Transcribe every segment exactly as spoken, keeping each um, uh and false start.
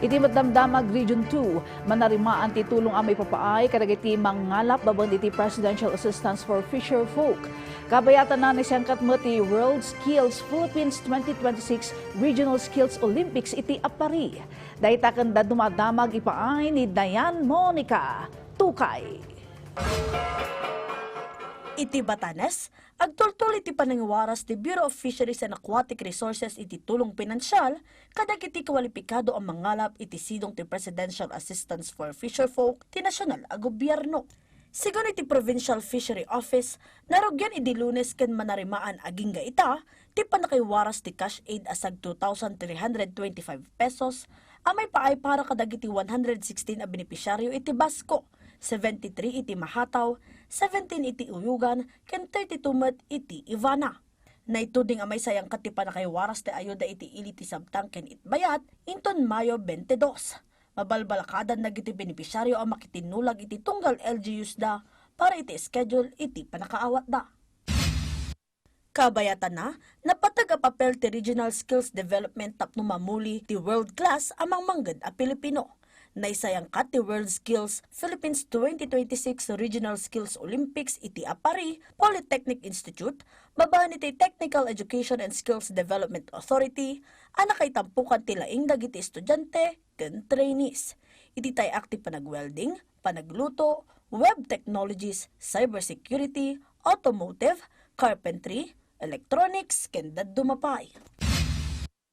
Iti met Damdamag Region two, manarimaan ti tulong a maipapaay kadagiti mangngalap babaen iti Presidential Assistance for Fisher Folk. Kabayatan, naisayangkat met ti World Skills Philippines twenty twenty-six Regional Skills Olympics iti Aparri. Dayta ken dadduma a damag ipaay ni Diane Monica Tukay. Iti Batanes, agtultuli ti panangiwaras ti Bureau of Fisheries and Aquatic Resources iti tulong pinansial kadagiti kwalipikado a mangalap iti sidong ti Presidential Assistance for Fisherfolk ti nasional a gobierno. Sigun iti Provincial Fishery Office, narugian idi Lunes ken manarimaan agingga ita ti panakaiwaras ti cash aid a sag two thousand three hundred twenty-five pesos a maipaay para kadagiti one hundred sixteen a benepisyaryo iti Basco, seventy-three iti Mahataw, seventeen iti Uyugan, ken thirty-two met iti Ivana. Naituding a maisayangkat ti panakaiwaras ti ayuda iti ili ti Sabtang ken Itbayat inton Mayo twenty-two. Mabalbalakadan dagiti benepisyaryo a makitinnulag iti tunggal L G Us da para iti schedule iti panakaawatda. Kabayatanna, napateg a papel ti Regional Skills Development tapno mamuli ti world class a mangmangged a Pilipino. Naisayangkat ti World Skills Philippines twenty twenty-six Regional Skills Olympics iti Aparri Polytechnic Institute, babaen iti Technical Education and Skills Development Authority, a nakaitampukan ti laing dagiti estudiante ken trainees. Iti tay-ak ti panag-welding, panagluto, web technologies, cybersecurity, automotive, carpentry, electronics, ken dadduma pay.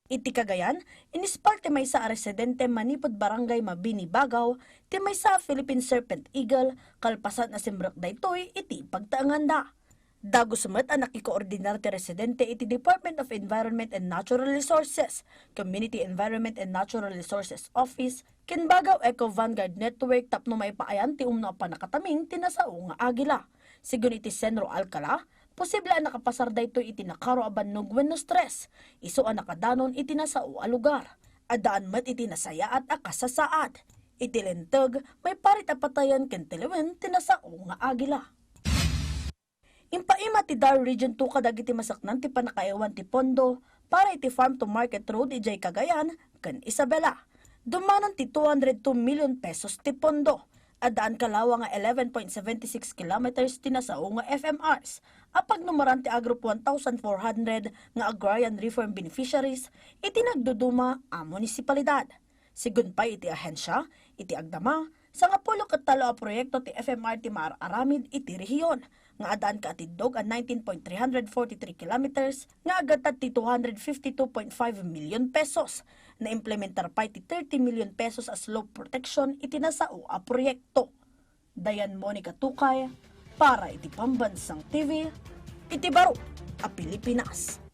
Iti Cagayan, inispar ti maysa a residente manipud Barangay Mabini, Bagaw, ti maysa a Philippine Serpent Eagle kalpasan a simrek daytoy iti pagtaenganda. Dagus met a nakikoordinar ti residente iti Department of Environment and Natural Resources, Community Environment and Natural Resources Office, ken Bagaw Eco Vanguard Network tapno maipaayan ti umno a pannakataming ti nasao nga agila. Sigun iti Senro Alcala, posible a nakapasar daytoy iti nakaro a bannog wenno stress, isu a nakadanon iti nasao a lugar. Addaan met iti nasayaat a kasasaad. Iti linteg, maiparit a patayen ken tiliwen ti nasao nga agila. Impaima ti DAR Region two kadagiti masaknan ti pannakayawan ti pondo para iti Farm to Market Road idiay Cagayan ken Isabela. Dumanon ti two hundred two million pesos ti pondo. Addaan kalawa nga eleven point seventy-six kilometers ti nasao nga F M Rs a pagnumeran ti Agrup one thousand four hundred nga Agrarian Reform Beneficiaries iti nagduduma a munisipalidad. Sigun pay iti ahensya, iti agdama, sangapulo ket tallo a proyekto ti F M R ti maar-aramid iti rehiyon, nga addaan kaatiddog a nineteen point three hundred forty-three kilometers nga aggattad ti two hundred fifty-two point five million pesos. Naimplementar pay ti thirty million pesos a slope protection iti nasao a proyekto. Diane Monica Tukay para iti Pambansang T V, iti baro a Pilipinas.